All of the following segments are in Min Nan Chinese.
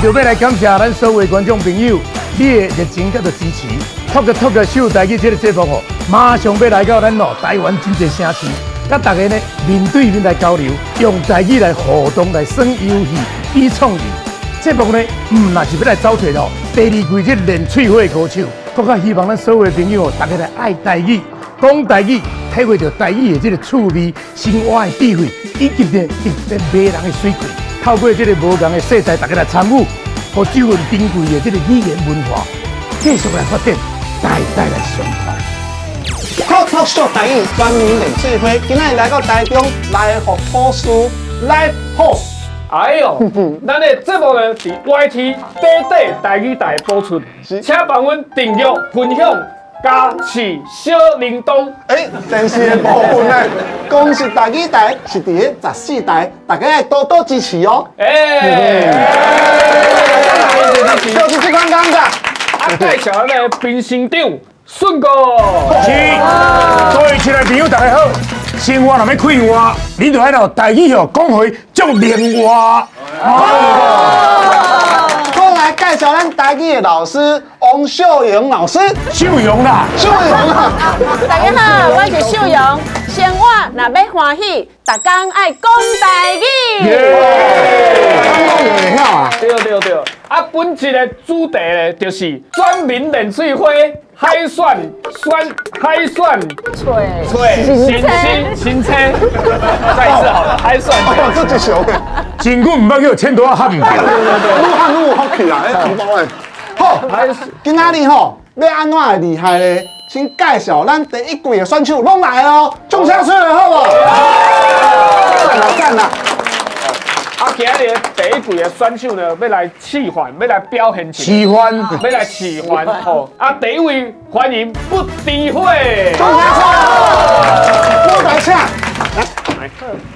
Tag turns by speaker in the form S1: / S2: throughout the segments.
S1: 為著欲來感謝咱所有觀眾朋友，你的熱情佮支持，Talk Talk Show 台語這个節目吼，馬上欲來到咱哦台灣真濟城市，佮大家呢面對面來交流，用台語來互動來耍遊戲、比創意。節目呢，毋但是欲來走揣哦第二季這練喙火的高手，閣較希望咱所有的朋友，大家來愛台語、講台語，體會著台語的這个趣味、生活的智慧，以及呢特別迷人的媠氣。透過這个無仝的世代，大家來參與，予這份珍貴的這个語言文化繼續來發展，代代來相傳。
S2: Talk Talk Show 台語全民練喙火，今仔日來到台中來福好事 Live House。
S3: 哎喲，咱的節目呢，佇 YT 短短台語台播出，請幫阮訂閱、分享、加設小鈴鐺。
S2: 欸，電視的部分呢，公視台語台是佇咧14台，大家愛多多支持哦。
S3: 欸，
S2: 就是這款感覺。
S3: 啊，介紹咱的編行長順哥。
S1: 是，各位親愛朋友，大家好。生活若欲快活，你就愛用台語哦講話足靈活。
S2: 過來介紹咱台語的老師王秀榮老師。
S1: 秀榮啦，
S2: 秀榮啊！
S4: 大家好，我是秀榮。生活若欲歡喜，逐工愛講台語。
S2: 講會曉啊？
S3: 對對對。啊，本集的主題呢，就是全民練喙火，海選選海選
S4: 揣
S3: 揣新新新車，再一次好了，海選。
S2: 這真俗的。
S1: 真久毋捌叫千多仔喊毋著。
S2: 愈喊愈有福氣啊！欸，同胞的。好，今仔日吼欲按怎會厲害咧？先介紹咱第一季的選手攏來哦，掌聲出來好無？讚啦讚啦！
S3: 啊，今日第一季的選手呢，欲來示範，欲來表現
S1: 示範，
S3: 欲來示範吼。啊，第一位歡迎不知火，
S2: 掌聲出來，舞台請。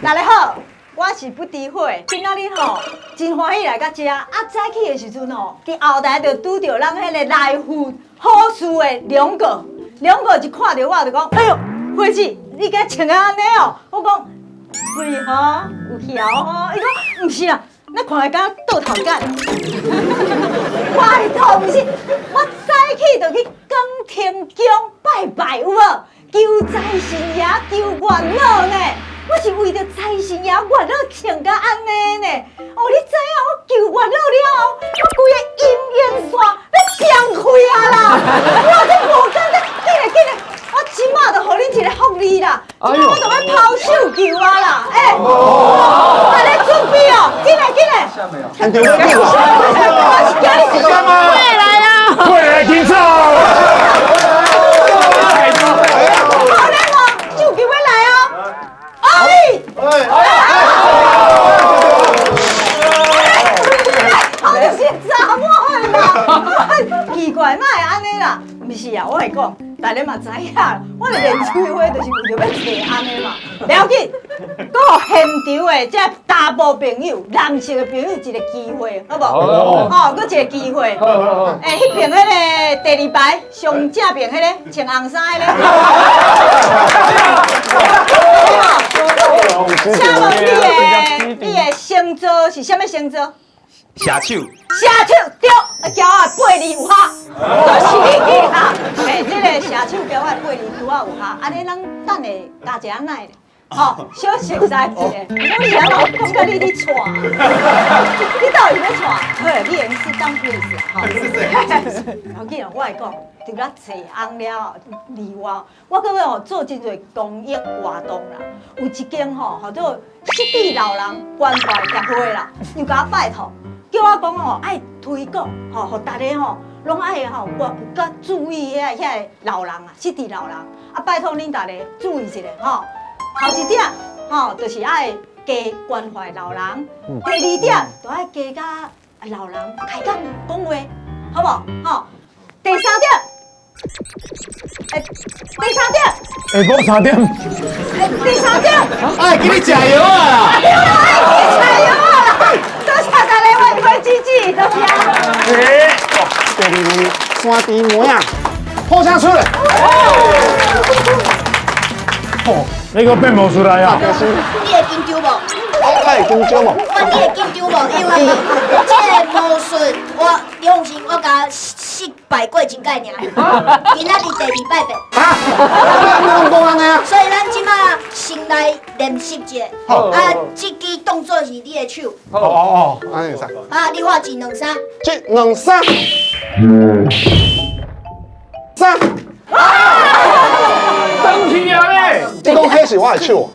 S5: 大家好，我是不知火，今仔日吼真歡喜來到遮。啊，早起的時陣吼，佇後台就拄著咱彼个來福好事的兩個，兩個一看著我就講：哎喲，花姊，你敢穿啊按呢哦？我講。對吼，有曉吼？伊講毋是啦，咱看來敢倒頭間。拜託，毋是，我早起就去廣天宮拜拜，有無？求財神爺，求月老呢。我是為著財神爺、月老穿甲按呢呢。哦，你知影我求月老了後，我規个姻緣線欲變開啊啦！哇，這無簡單，緊來緊來。我這馬就予恁一个福利啦，這馬我就欲拋繡球啊啦，欸，來咧準備哦，緊來緊來。
S2: 現場欲緊。
S5: 我是驚你
S2: 是啥物？
S4: 過來啊！
S1: 過來緊走。
S5: 好咧無，繡球欲來哦。哎！
S2: 哎！
S5: 我就是查某的嘛，奇怪，哪會按呢啦？毋是啊，我會講。大家嘛知影，我咧練喙火就是為著欲揣翁的嘛。不要緊，閣予現場的這查埔朋友、男性的朋友一個機會，好無？吼，閣一個機會。欸，彼爿彼个第二排上正爿彼个穿紅衫彼个。請問你的星座是啥物星座？
S6: 射手。
S5: 射手對，橋仔八字有合，就是你啦。欸，這个射手橋仔八字拄仔有合，按呢咱等下加一下奶咧。吼，小熟悉一下。我是按怎講甲你咧掣？你到底欲掣？好，你會用 sit down please 吼。無要緊，我會講，除了揣翁了以外，我閣吼做真濟公益活動啦。有一間吼，號做失智老人關懷協會啦，又共我拜託。叫我講吼，愛推廣吼，予大家吼攏愛吼，我有較注意遐遐个老人啊，失智老人啊，拜託恁大家注意一下吼。頭一點吼，就是愛加關懷老人；第二點，就愛加佮老人開講講話，好無？吼。第三點，欸，第三點，
S1: 下晡3點。
S5: 欸，第三點，
S6: 愛記得食藥啊！
S5: 對啦，愛記食藥啊啦！多謝大家，我是花姊姊，多謝。
S2: 欸，第二位山豬妹仔，破聲出來。
S1: 你閣變魔術來啊？
S7: 你會緊張無？
S2: 我會緊張無？
S7: 我你會緊張無？因為這個魔術，我你放心，我共失敗過一擺爾。今仔日第二擺變。
S2: 啊！你攏講按呢啊？
S7: 所以咱這馬先來練習一下。
S2: 好。
S7: 啊，這支動作是你的手。
S2: 哦哦，按呢會使。
S7: 啊，你喊一兩三。
S2: 一兩三。三。
S3: 斷去啊咧！
S2: 你講彼是我的手。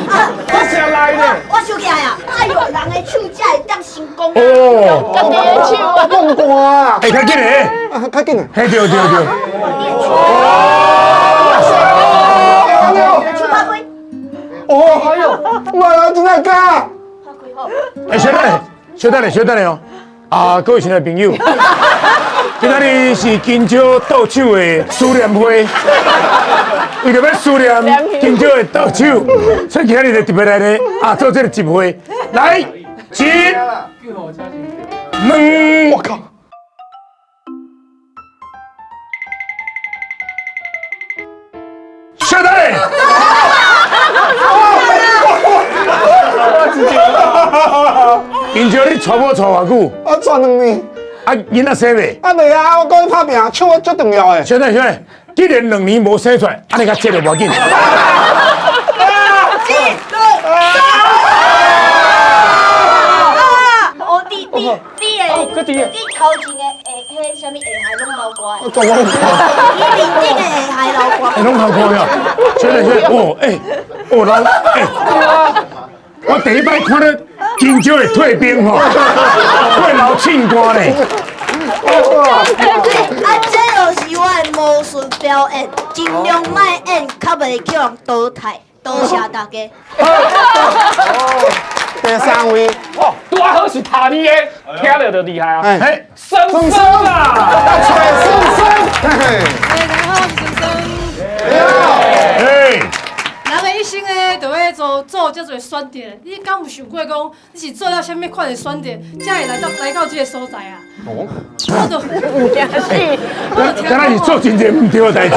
S7: 啊！
S3: 我啥來呢？
S7: 我收起來啊！哎喲，人的手才會當成功。
S1: 哦，
S4: 家己的手
S2: 啊，放歌啊！
S1: 欸，較緊嘞，
S2: 啊，較緊。
S1: 嘿，對對對。
S7: 手拍開。
S2: 哦，哎呦，我人真會敢。
S7: 拍開好。
S1: 欸，稍等下，稍等下，稍等下哦。啊，各位親愛的朋友，今仔日是金蕉倒手的思念會，為著欲思念金蕉的倒手，所以今仔日就特別來咧啊，做這個集會。來，一、兩，
S2: 我靠！
S1: 稍等下。金蕉，你娶某娶偌久？
S2: 我娶兩年。
S1: 啊，囡仔生未？
S2: 啊未啊，我講你拍拚，手我足重要的。
S1: 稍等，稍等，既然兩年無生出來，按呢較這就無要緊。
S7: 一、二、三。哦，你的，你頭前的下，彼啥物下海攏流汗。
S2: 我攏流汗。
S7: 你面頂的下海流汗。
S1: 攏流汗呀！稍等，稍等，哦，欸，哦，人，欸，我第一擺看到金蕉會退兵吼，會流凊汗咧。
S7: 啊，這就是我的魔術表演，盡量莫演，較袂叫人淘汰。多謝大家。
S2: 第三位，
S3: 哦，拄仔好是塔你的，聽著就厲害啊！
S2: 哎，
S3: 森森啊，
S2: 崔森森，嘿嘿。
S8: 哎，大家好，我是森森。
S1: 哎。
S8: 人的一生呢，就欲做做遮濟選擇。你敢有想過講，你是做了啥物款的選擇，才會來到這個所在啊？
S2: 哦。
S8: 我就
S4: 有驚死。
S1: 敢若是做真濟毋對的代誌。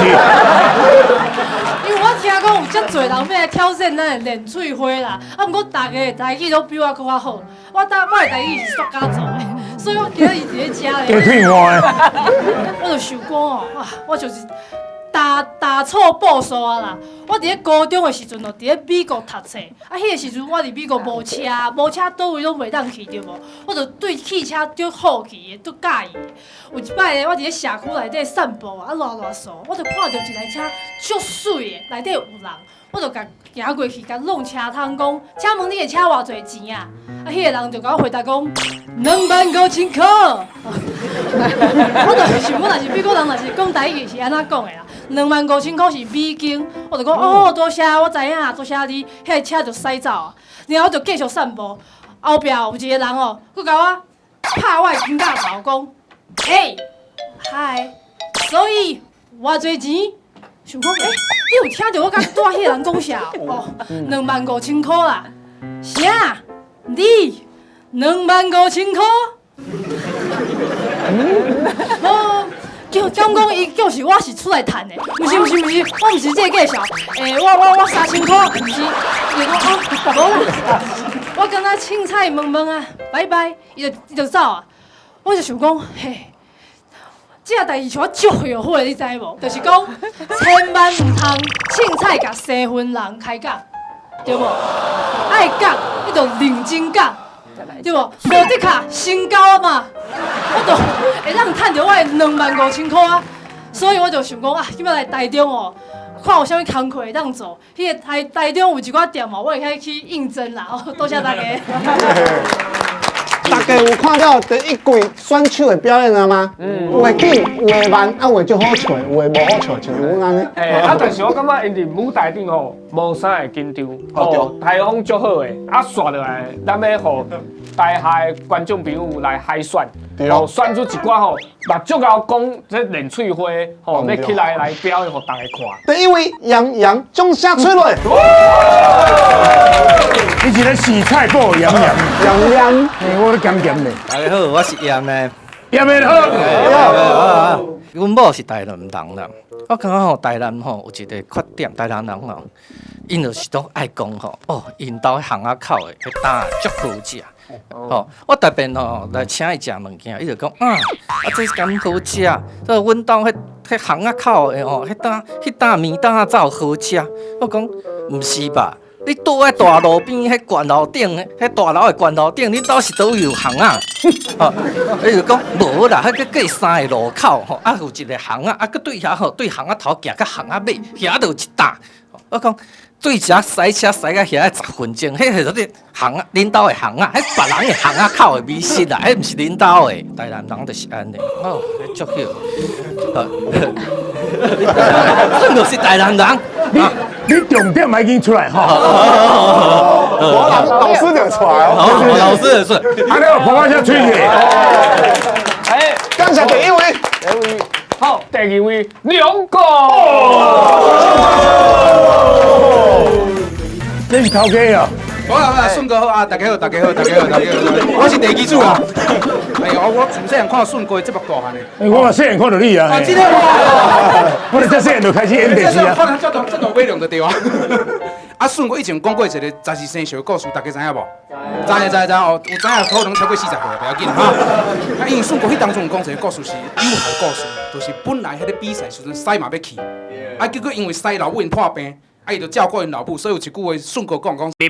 S8: 因為我聽講有遮濟人欲來挑戰咱的練喙花啦，啊，毋過逐家的台語攏比我閣較好，我的台語是煞敢做的，所以我今仔日佇咧遮咧。
S1: 加退換的。
S8: 我就想講哦，啊，我就是打錯步數啊啦！我佇咧高中的時陣哦，佇咧美國讀冊，啊，彼個時陣我佇美國無車，無車佗位攏袂當去對無？我就對汽車足好奇的，足佮意的。有一擺咧，我佇咧社區內底散步啊，賴賴趖，我就看著一台車足媠的，內底有人，我就共行過去，共挵車窗講：請問你的車偌濟錢啊？啊，彼個人就共我回答講：25,000箍。我就想講，若是美國人，若是講台語是按怎講的啦？25,000箍是美金，我就講哦，多謝，我知影，多謝你，彼个車就駛走啊。然後我就繼續散步，後壁有一個人哦，閣共我拍我的肩胛頭，講：欸，嗨，所以偌濟錢？想講，欸，你有聽著我佮拄仔彼个人講啥？哦，25,000箍啦。啥？你25,000箍？無。叫敢講伊就是我是出來趁的，毋是毋是毋是，我毋是這個介紹。欸，我3000箍，毋是，伊講哦，無啦，我感覺凊彩問問啊，拜拜，伊就走啊。我就想講，嘿，這個代誌像我足後悔，你知無？就是講千萬毋通凊彩共生分人開講，對無？愛講你就認真講。對無？無的確成交啊嘛，我就會當趁著我的25,000箍啊，所以我就想講啊，今仔來台中哦，看有啥物工課會當做。彼个台中有一寡店哦，我會使去應徵啦。哦，多謝大家。
S2: 大家有看到第一季選手的表演了嗎？有的緊，有的慢，啊有的足好笑，有的無好笑，像阮按呢。
S3: 欸，啊，但是我感覺𪜶佇舞台頂吼，無啥會緊張，哦，台風足好的，啊，煞落來，咱欲予台下的觀眾朋友來海選，哦，選出一寡吼，嘛足𠢕講這練喙花，吼，欲起來來表演予大家看。
S2: 第一位楊洋，掌聲吹落。
S1: 你是咧洗菜脯楊洋，
S2: 楊洋，
S1: 欸，我咧鹹鹹咧。
S6: 大家好，我是楊的。
S1: 楊的好。
S9: 阮某是台南人啦，我感覺吼台南吼有一個缺點，台南人吼，𪜶就是都愛講吼，哦，𪜶兜巷仔口的彼擔足好食。吼，我特別吼來請伊食物件，伊就講啊，啊這敢好食？這阮兜彼彼巷仔口的吼，彼擔彼擔麵擔仔才有好食。我講毋是吧？你倒喺大路邊，彼懸樓頂，彼大樓的懸樓頂，恁兜是佗位有巷仔？吼，伊就講無啦，彼個過三个路口吼，啊有一个巷仔，啊閣對遐吼，對巷仔頭行到巷仔尾，遐就有一擔。我講對遮駛車駛到遐10分鐘，彼個就是巷仔，恁兜的巷仔，彼別人的巷仔口的美食啦，彼毋是恁兜的。台南人就是按呢，哦，彼足好。算就是台南人。
S1: 你重點已經出來吼，
S2: 我老師就出來哦，
S9: 老師就出來。
S1: 啊，你我捧一下吹起。
S3: 哎，
S2: 感謝第一位，
S3: 第一位，好，第二位兩個。
S1: 你是頭家哦。
S10: 好啊，順哥好啊，大家好，大家好，大家好，大家好，我是地基主啊。哎呀，我從細漢看順哥的節目大漢的。
S1: 我嘛細漢看著你啊。
S10: 啊，真的哇！
S1: 我這細漢就開始演電視啊。
S10: 看他這大這大尾量就對啊。啊，順哥以前講過一個十二生肖的故事，大家知影無？知知知哦，有知影可能超過40歲，不要緊哈。啊，因為順哥彼當中講一個故事是有害故事，就是本來彼個比賽時陣師嘛欲去，啊，結果因為師老母𪜶破病。啊！伊就照顧𪜶老母，所以有一句話，順哥講講。有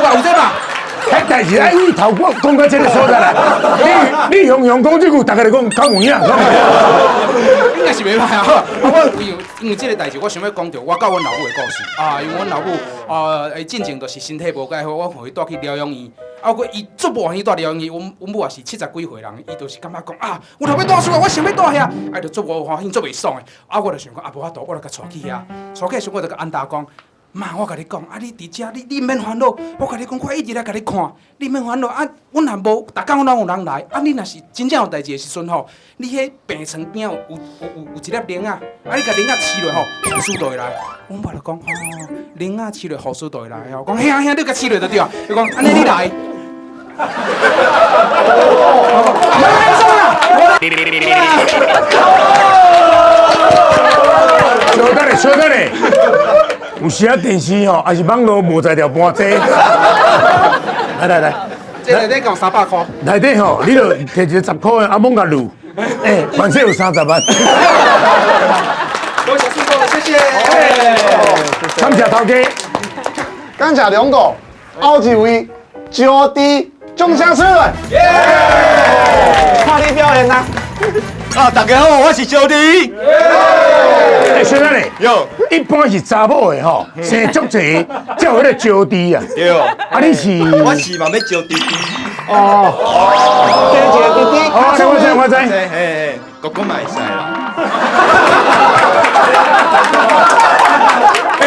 S10: 吧？有這吧？
S1: 彼代誌愛為頭講講到這個所在啦。你雄雄講這句，大家就講敢有影？
S10: 應該是袂歹啊。我因為這個代誌，我想欲講著我佮阮老母的故事啊。因為阮老母啊，伊進前就是身體無介好，我予伊帶去療養院。啊，閣伊足無歡喜蹛療養院，阮母也是70幾歲人，伊就是感覺講啊，有頭欲蹛出來，我想欲蹛遐，啊，就足無歡喜，足袂爽的。啊，我就想講啊，無法度，我就共帶去遐。帶去的時陣，我就共安達講。媽，我共你講，啊，你佇遮，你毋免煩惱。我共你講，我一直來共你看，你毋免煩惱。啊，阮若無，逐工攏有人來。啊，你若是真正有代誌的時陣吼，你彼病床邊有一粒鈴仔，啊，你共鈴仔飼落吼，護士就會來。阮爸就講，吼，鈴仔飼落，護士就會來吼。講，兄兄，你共飼落就對啊。伊講，按呢你來。
S1: 稍等下，稍等下。有時啊，電視吼，還是網路無才調搬這。來來來，
S10: 這內底共300箍。
S1: 內底吼，你就提一個10箍的，啊，罔共滷，欸，反正有30萬。
S10: 多謝順哥，謝謝。
S1: 感謝頭家，
S2: 感謝兩個，後一位招娣，掌聲出來。耶！看你表演啦。
S6: 啊，大家好，我是招娣。
S1: 欸，先生咧，一般是查某的吼，生足濟，才有彼個招娣啊。
S6: 對。
S1: 啊，你是？
S6: 我是嘛欲招弟弟。
S2: 哦。生一个弟弟。
S1: 哦，我知我知。
S6: 嘿嘿，哥哥嘛會使啦。
S1: 欸，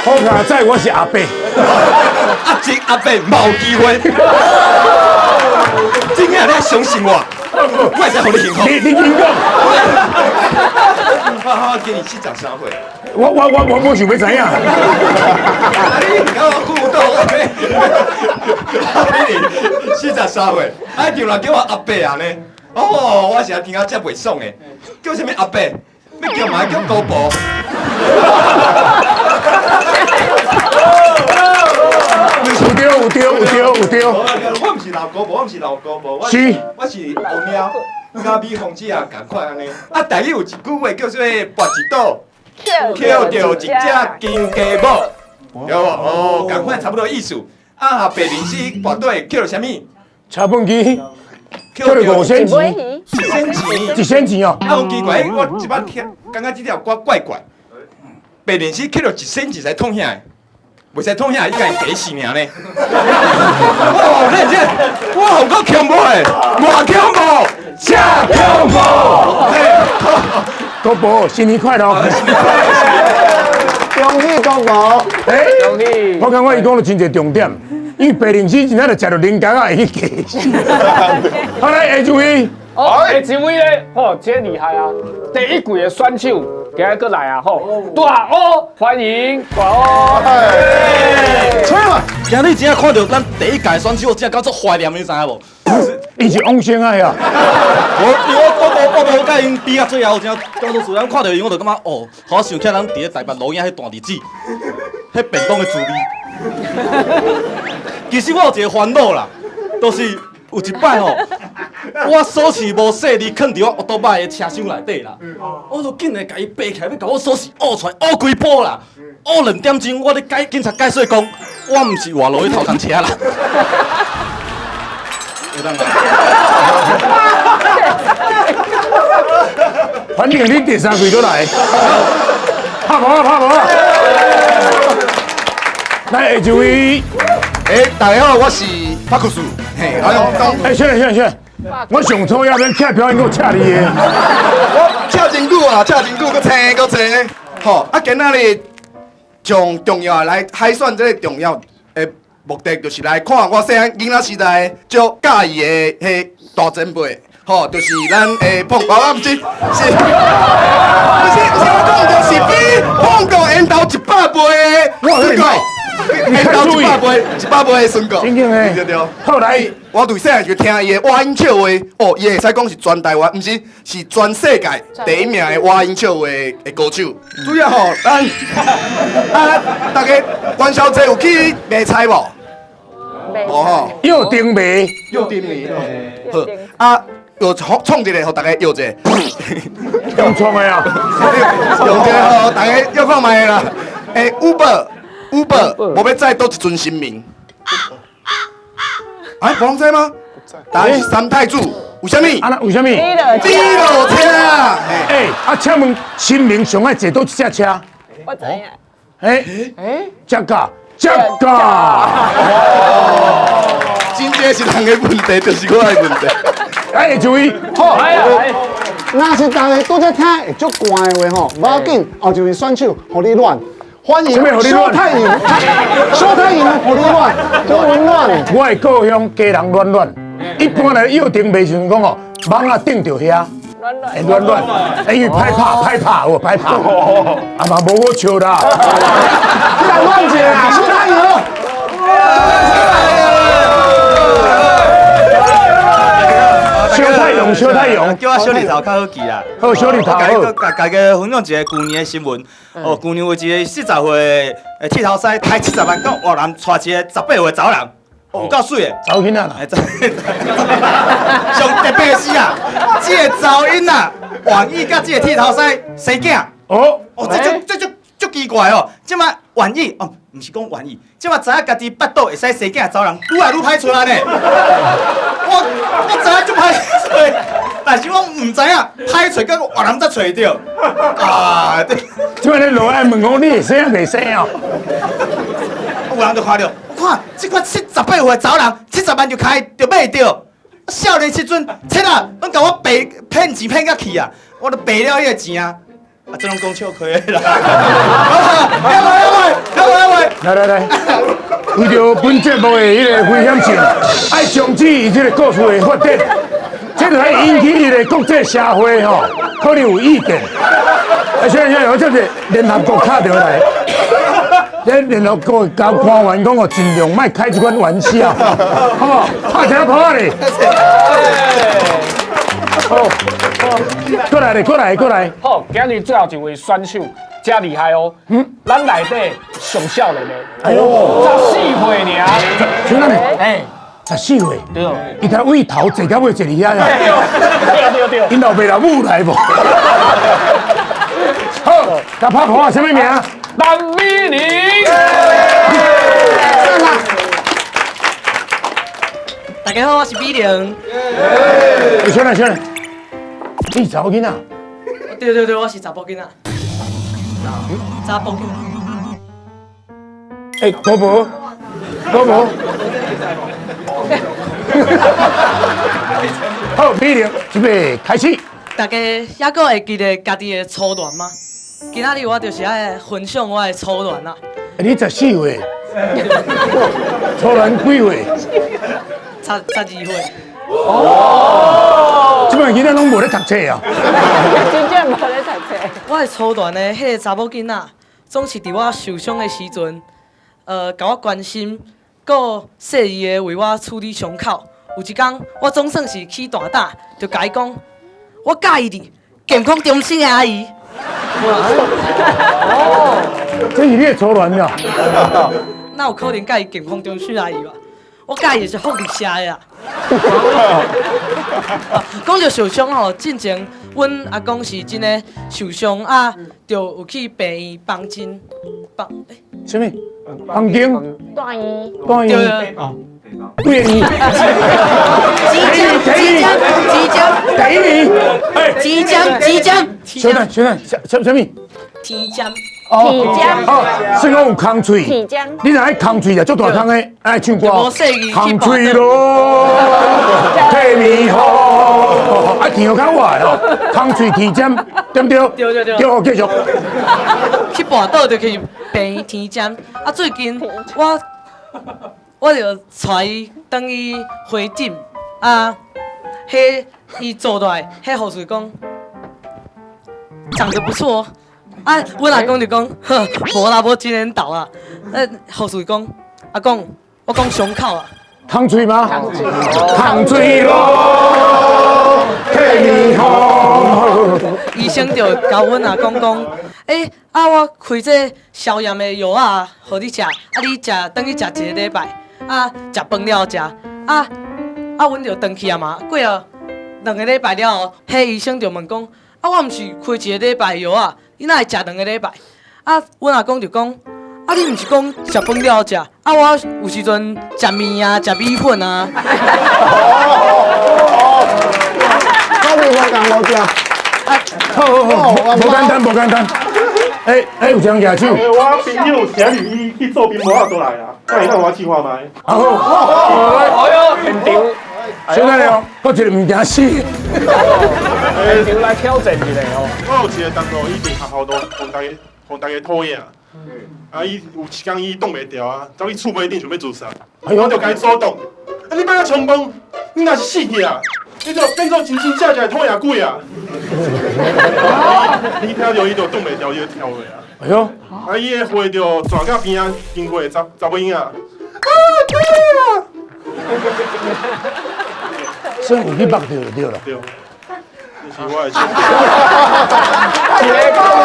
S1: 好佳哉，我是阿伯。
S6: 阿叔阿伯無機會。真正你相信我。我會使予你幸福。
S1: 你你講。
S6: 好好，今年73歲。
S1: 我無想欲知影。
S6: 你佮我互動。你43歲，啊，就來叫我阿伯啊呢？哦，我是聽到這袂爽的，叫啥物阿伯？欲叫嘛叫姑婆。
S1: 有對有對有對。
S6: 我毋是老姑婆，我毋是老姑婆，我是烏貓，佮美鳳姐啊仝款按呢。啊，台語有一句話叫做跋一賭，抾著一隻金雞母，對無？哦，仝款差不多意思。啊，白面師跋賭會抾著啥物？
S1: 車畚機，抾著5仙錢，1
S6: 仙錢，1
S1: 仙錢哦。
S6: 啊，有奇怪，我這擺聽，感覺這條歌怪怪。白面師抾著1仙錢才痛遐的。袂使痛遐，伊家己第死爾呢。哇！你這，我好夠恐怖的，偌恐怖，真恐怖。
S1: 姑婆，新年快樂！
S2: 恭喜姑婆！
S1: 欸，
S3: 恭喜！
S1: 我感覺伊講了真濟重點，因為白靈芝真正就食著靈柑仔會去過身。好來，下一位。
S3: 哦，下一位咧，吼，這厲害啊！第一季的選手。今日閣來啊！吼，大烏歡迎大烏。
S2: 吹嘛！
S11: 今日真正看著咱第一屆選手，我真正感覺足懷念，你知影無？
S1: 你是往生啊呀？
S11: 我我佮𪜶比到最後，真叫做自然看著𪜶，我就感覺哦，予我想起咱佇咧台北路影彼段日子，彼便當的滋味。其實我有一個煩惱啦，就是有一擺吼，我鎖匙無細膩，囥佇我歐多擺的車廂內底啦，我就緊來共伊爬起來，欲共我鎖匙挖出來，挖規晡啦，挖2點鐘，我咧解警察解說講，我毋是活落去頭空車啦。有當啊？
S1: 反正你第三季閣來，拍無啊拍無啊！來下一位，
S6: 大家好，我是帕克斯，嘿，
S1: 欸，先生先生，我上初也免请表演，阁请你的。
S6: 我请真久啊，请真久，阁请阁请，吼，啊，今仔日上重要的来海选这个重要的目的，就是来看我细汉囡仔时代足佮意的彼大前辈。吼，就是咱的碰，我毋是，是，不是，不是，我讲就是比碰过缘投100倍的孙哥，缘投100倍，100倍的孙哥，对对。
S1: 后来
S6: 我对细汉就听伊的倚音笑话，哦，伊会使讲是全台灣，毋是，是全世界第一名的倚音笑话的歌手。主要吼，咱啊，大家元宵節有去賣菜無？無吼。
S1: 又丁梅，
S6: 又丁梅，好啊。又創創一個，予大家搖一下。
S1: 用創的啊！
S6: 用一個，予大家搖看覓啦。欸，Uber，Uber，無欲載佗一尊神明。哎，無人知嗎？答案是三太子，為啥物？
S1: 啊，為啥物？
S6: 滴落車。
S1: 欸，啊，請問神明上愛坐佗一隻車？
S4: 我知影。
S1: 欸欸，這個，這個。
S6: 真正是人的問題，就是我的問題。
S1: 哎，注意，
S2: 好，若是大家拄才聽會足寒的話吼，無要緊，後一位選手，予你暖，歡迎蕭太陽，蕭太陽，予你暖，多溫暖。
S1: 我的故鄉家人暖暖，一般來約定袂時陣講哦，網仔頂著遐，
S4: 暖暖，
S1: 暖暖，因為歹拍歹拍有歹拍，啊嘛無好笑啦。
S2: 你來暖一下啦，蕭太陽。
S1: 小太陽，
S11: 叫我小日頭較好記啦。
S1: 好，小日頭好。
S11: 共大家分享一個舊年的新聞。哦，舊年有一個40歲的剃頭師，開70萬到越南，娶一個18歲查某人，有夠媠的。
S1: 查某囡仔啦。
S11: 上特別的是啊，這個查某囡仔願意佮這個剃頭師生囝。
S1: 哦。
S11: 哦，這足奇怪哦。這馬願意哦，毋是講願意，這馬知影家己腹肚會使生囝的查某人，愈來愈歹揣呢。我知影足歹揣，但是我毋知影歹揣，佮越南才揣著。啊！
S1: 這擺你落來問講，你會生抑袂生哦？
S11: 有人就看著，我看這款78歲的查某人，70萬就開就買著。少年時陣，切啊，攏共我白騙錢騙甲去啊！我都白了彼個錢啊！啊，這攏講笑話啦！
S1: 來來來，為著本節目的彼個危險性，愛終止伊這個故事的發展，這就愛引起伊個國際社會吼，可能有意見。啊，所以所以，我這是聯合國敲電話來，這聯合國交官員講哦，盡量莫開這款玩笑，好無？拍一下鼓仔咧。好，過來咧，過來，過來。
S3: 好，今日最後一位選手真厲害哦。嗯，咱內底上少年的，哎呦，14歲爾。
S1: 像咱呢？
S3: 哎
S1: ，14歲。
S3: 對。
S1: 伊才位頭坐到尾坐伫遐呀。
S3: 對對對。
S1: 𪜶老爸老母來無？好，來拍鼓啊，啥物名？
S3: 林美玲。
S12: 大家好，我是美玲。
S1: 欸，小玲，你是查某囡仔？
S12: 對對對，我是查甫囡仔。查甫囡仔。
S1: 欸，婆婆，婆婆。好，美玲，準備開始。
S12: 大家猶閣會記得家己的初戀嗎？今仔日我就是愛分享我的初戀啦。
S1: 欸，你14歲，初戀幾歲
S12: ？12歲。
S1: 哦，這擺囡仔攏無咧讀冊啊！
S4: 真正無咧讀冊。
S12: 我的初戀的彼個查某囡仔，總是佇我受傷的時陣，共我關心，閣細膩的為我處理傷口，有一工，我總算是起大膽，就共伊講，我佮意你，健康中心的阿姨。
S1: 哦，這是你的初戀了。
S12: 哪有可能佮意健康中心阿姨吧？我佮意的是福利社的啦。講著受傷吼，進前阮阿公是真的受傷啊，就有去病院幫診幫。
S1: 啥物？房間？
S4: 大醫。
S1: 大醫。
S12: 對。
S1: 幾個醫？
S12: 即將，即將，即將。
S1: 第一名。
S12: 即將，即將。
S1: 小等，小等，啥啥物？
S12: 天針。
S1: 哦，哦，算講有空喙，你若愛空喙就足大空的，愛唱歌。空喙囉，提面好，啊，甜較我的哦，空喙甜針，對毋對？
S12: 對對對。
S1: 對，繼續。
S12: 去跋倒就去病院天針，啊，最近我就帶伊轉去回診，啊，彼伊做落來，彼護士講長得不錯。啊，阮阿公就講，呵，無啦，無真緣投啊。護士講，阿公，我講傷口啊。
S1: 空喙嗎？空喙囉，提面好。
S12: 醫生就共阮阿公講，欸，啊，我開這消炎的藥啊，予你食，啊，你食，轉去食一個禮拜，啊，食飯了後食，啊，啊，阮就轉去啊嘛。過了兩個禮拜了後，彼醫生就問講，啊，我毋是開一個禮拜藥啊。你哪會食兩個禮拜？啊，阮阿公就講，啊，你毋是講食飯了後食？啊，我有時陣食麵啊，食米粉啊。
S2: 我袂無共無食。
S1: 好好好，無簡單，無簡單。欸欸，有人舉手。
S13: 我朋友今日伊去做兵無法度來啊，那會當我試看覓？
S1: 好，
S3: 哎喲，現場。
S1: 小等下，我一個毋驚死。
S3: 現場來挑戰一下哦。
S13: 我有一個同學，伊佇學校都予大家討厭。啊，伊有一工伊擋袂牢啊，走去厝尾頂想欲自殺，我就共伊阻擋。啊，你莫遐衝動，你若是死去啊，你就變做真真正正的討厭鬼啊！你聽著伊就擋袂牢，伊就跳落啊。
S1: 哎喲，
S13: 啊，伊的血就逝到邊仔，經過的查某囡仔。啊，對啊！
S1: 算有去目著就對了。
S13: 對，這是我的。
S2: 一个講啊，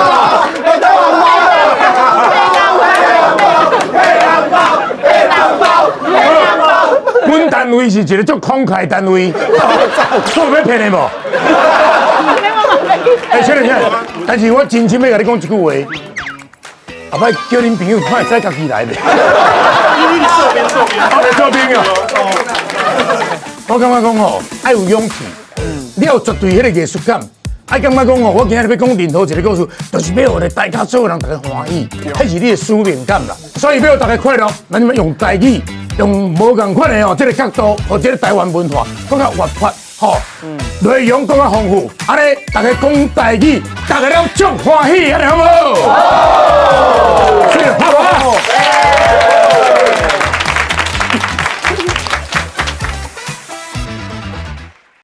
S2: 會當紅包，黑紅包，黑紅包，黑紅包。
S1: 阮單位是一個足慷慨單位，做欲騙的無？欸，小姐，但是我真心欲共你講一句話，後擺叫恁朋友看會使家己來袂？
S13: 你做兵做兵，
S1: 我做兵哦。我感覺講吼，愛有勇氣，你有絕對彼個藝術感。愛感覺講吼，我今日欲講任何一個故事，就是欲予大家所有人大家歡喜，彼是你的使命感啦。所以欲予大家快樂，咱欲用台語，用無仝款的吼，這個角度，予這個台灣文化閣較活潑，吼，內容閣較豐富。按呢，大家講台語，大家攏足歡喜，按呢好無？好，好。